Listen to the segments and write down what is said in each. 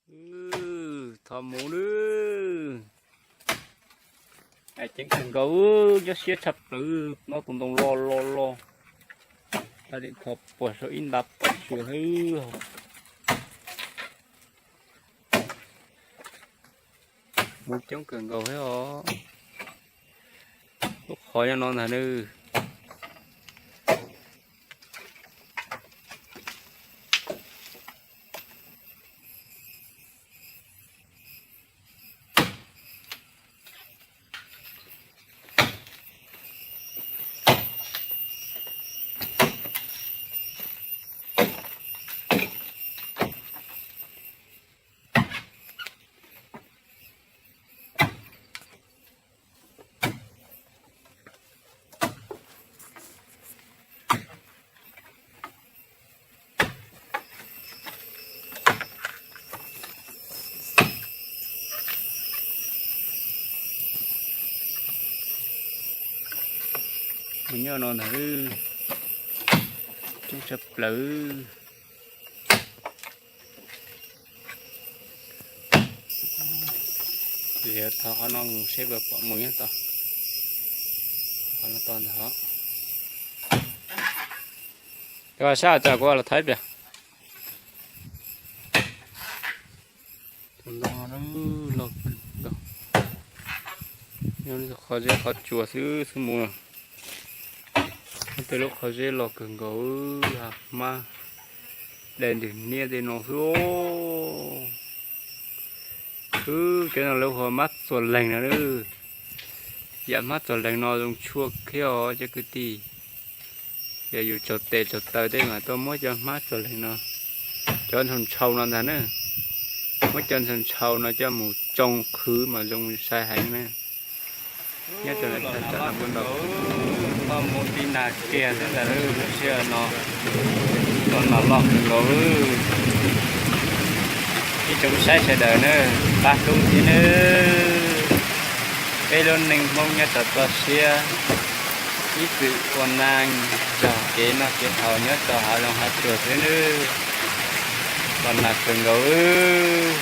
Wb, thov mus lwm. Ceev kawg nkaus, nyob siab tshaj plaws, noj tus ntoo loj loj loj. Tab dim thov puas sau ib nta pom tsuas xwb. Mus coob kawg nkaus thiab os. Lub qhov nyob no ntag nawb. Mus nyob no ntag, coob tshaj plaws. Yog thov qhov no mus seb puas pom mus nyob tod. Qhov no tod ntag. Sab tsam kuv los thaiv pliag. Tus ntoo no loj kawg nkaus, qhov zeb qhov tsua xwb xwb mus. Tej lub qhov zeb loj kawg nkaus, hmab dai ntws niab tej no xwb. Wb, cov no lawv hu ua hmab txuas leeg no. Yam hmab txuas leeg no zoo tshuaj kiag os cov kwv tij. Yog yus tsaug tes tsaug taw tej mas tuaj muab cov hmab txuas leeg no, cov ntshaus ntshaus no ntag na. Muab cov ntshaus ntshaus no coj mus tsoo qhwv mas zoo sai heev na. Nyob rau lawm thaj tsam no muaj ntau. Koj mus tib nag kiag xwb ntag lub sij hawm no. Los nas loj kawg nkaus. Ib tsoom saib sawv daws na, pab hlub thiab nawb. Peb lub neej Hmoob nyob rau toj siab, ib txwm ua neej zog kev noj kev haus nyob rau hav zoov hav tsuag xwb nawb. Los nas kawg nkaus.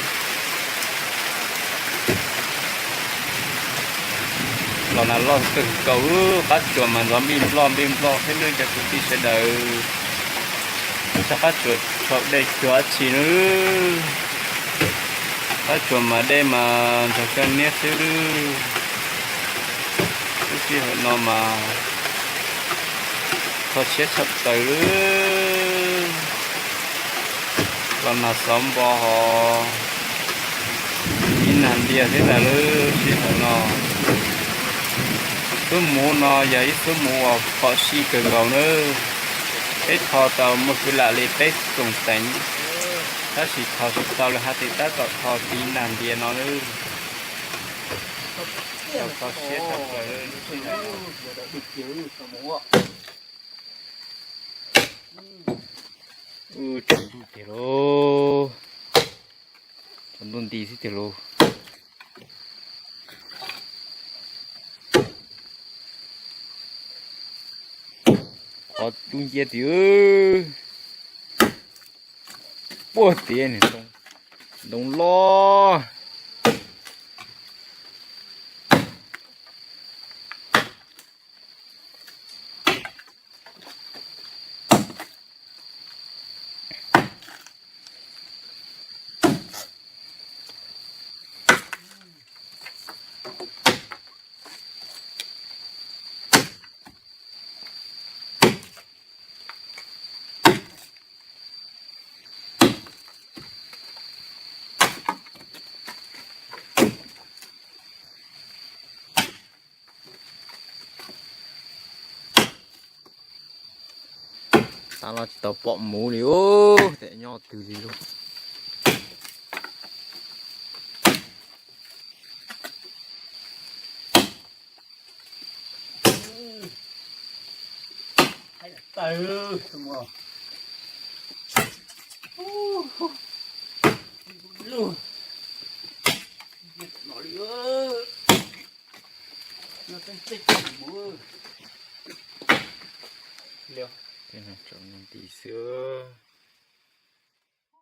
Los nas loj kawg nkaus, qab tsuas mas ntxov npij nploj npij nploj thiab nawb cov kwv tij sawv daws. Txhob qab tsuas thaum dej cuag dab tsi nawb. Qab tsuas mas dej mas ntsog coj niab xwb nawb. Lub sij hawm no mas kho siab tshaj plaws nawb. Los nas xov npo hos ib nag ntiag thiab ntag lub sij hawm no. Xub muv no yog ib xub muv uas phom sij kawg nkaus nawb. Peb tho tau muaj kwv lam li peb koom teev, tab sis tho tsis tau li hais tias tab tom tho tib nag ntiag no nawb. Kho siab tshaj plaws lub sij hawm no. Tsaus ntuj tiag lauj, tsaus ntuj nti xwb tiag lauj. Qhov cub nciab tiag. Puag tiag ntoo loj. Tab los tsis tau pom muv li os, tes nyob twg li lauj. Tsaus ntuj nti xwb.